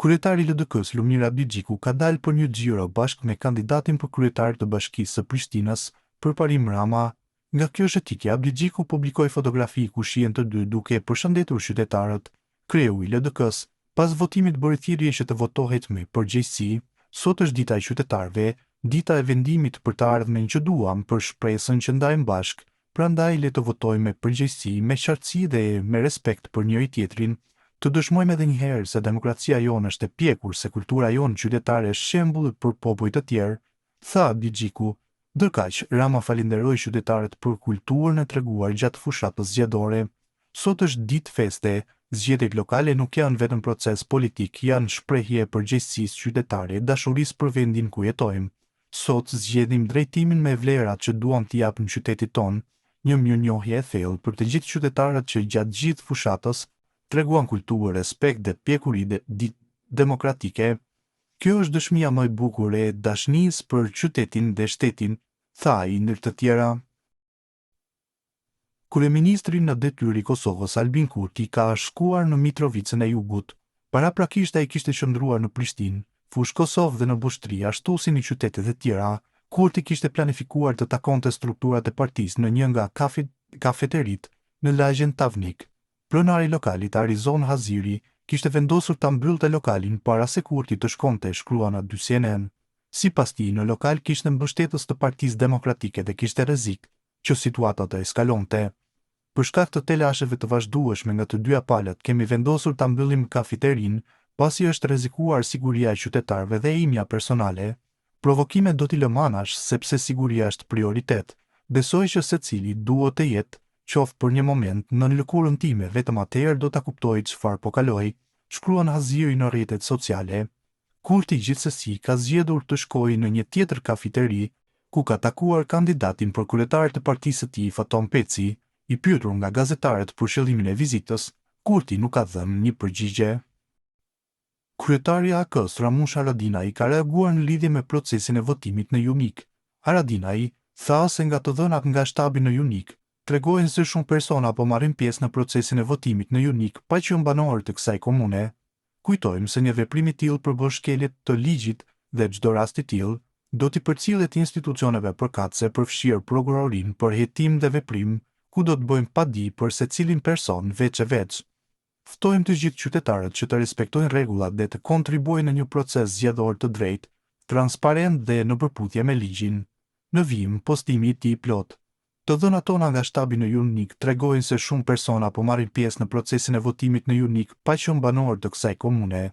Kryetari i LDK-së, Lumir Abdixhiku ka dalë për një xhiro bashkë me kandidatin për kryetar të Bashkisë së Prishtinës, Përparim Rama. Nga kjo shëtitje, Abdixhiku publikoi fotografi ku shihen të dy duke përshëndetur qytetarët. Kreu i LDK-së, pas votimit bëri thirrje që të votohet me përgjegjësi. Sot është dita e qytetarëve, dita e vendimit për të ardhmen që duam, për shpresën që ndajmë bashkë, Prandaj le të votojmë me përgjegjësi, me qartësi dhe me respekt për njëri-tjetrin, të dëshmojmë edhe një herë se demokracia jonë është e pjekur, se kultura jonë qytetare është shembull për popuj të tjerë, tha Abdixhiku. Ndërkaq, Rama falënderoi qytetarët për kulturën e treguar gjatë fushatës zgjedhore. Sot është ditë feste, zgjedhjet lokale nuk janë vetëm proces politik, janë shprehje e përgjegjësisë qytetare, dashurisë për vendin ku jetojmë. Sot zgjedhim drejtimin me vlerat që duam t'i japim qytetit tonë, një mirënjohje e thellë për të gjithë qytetarët që gjatë gjithë fushatës treguan kulturë, respekt dhe pjekuri demokratike. Kjo është dëshmia më e bukur e dashnisë për qytetin dhe shtetin, tha ai ndër të tjera. Kryeministri në detyrë i Kosovës, Albin Kurti, ka shkuar në Mitrovicën e Jugut. Paraprakisht ai kishte qëndruar në Prishtinë, Fushë Kosovë dhe në Vushtrri, ashtu si në qytetet e tjera. Kurti kishte planifikuar të takonte strukturat e partisë në një nga kafeteritë në lagjen Tavnik. Pronari i lokalit, Arizon Haziri, kishte vendosur ta mbyllte lokalin para se Kurti të shkonte, shkruan A2 CNN. Sipas tij, në lokal kishte mbështetës të Partisë Demokratike dhe kishte rrezik që situata të eskalonte. Për shkak të telasheve të vazhdueshme nga të dyja palët, kemi vendosur ta mbyllim kafiterinë, pasi është rrezikuar siguria e qytetarëve dhe e imja personale. Provokimet do t'i lëmë anash, sepse siguria është prioritet. Besoj që secili duhet të jetë, qoftë për një moment, nën lëkurën time, vetëm atëherë do ta kuptojë çfarë po kaloj, shkruan Haziri në rrjetet sociale. Kurti gjithsesi ka zgjedhur të shkojë në një tjetër kafiteri, ku ka takuar kandidatin për kryetar të partisë së tij, Faton Peci. I pyetur nga gazetarët për qëllimin e vizitës, Kurti nuk ka dhënë një përgjigje. Kryetari i AAK-së, Ramush Haradinaj ka reaguar në lidhje me procesin e votimit në Junik. Haradinaj tha se nga të dhënat nga shtabi në Junik, tregojnë se shumë persona po marrin pjesë në procesin e votimit në Junik pa qenë banorë të kësaj komune. Kujtojmë se një veprim i tillë përbën shkelje të ligjit dhe çdo rast i tillë do t'i përcillet institucioneve përkatëse përfshirë prokurorinë për hetim dhe veprim ku do të bëjmë padi për secilin person veç e veç. Ftojmë të gjithë qytetarët që të respektojnë rregullat dhe të kontribuojnë në një proces zgjedhor të drejtë, transparent dhe në përputhje me ligjin. Në vijim, postimi i tij i plotë. Të dhënat tona nga shtabi në Junik tregojnë se shumë persona po marrin pjesë në procesin e votimit në Junik pa qenë banorë të kësaj komune.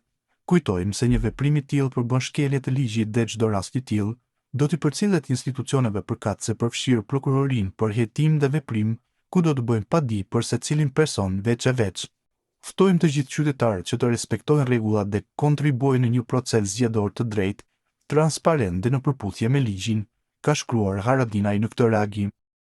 Kujtojmë se një veprim i tillë përbën shkelje të ligjit dhe çdo rast i tillë do t'i përcillet institucioneve përkatëse përfshirë prokurorinë për hetim dhe veprim ku do të bëjmë padi për secilin person veç e veç. Ftojmë të gjithë qytetarët që të respektojnë rregullat dhe kontribuojnë në një proces zgjedhor të drejtë, transparent dhe në përputhje me ligjin, ka shkruar Haradinaj në këtë reagim.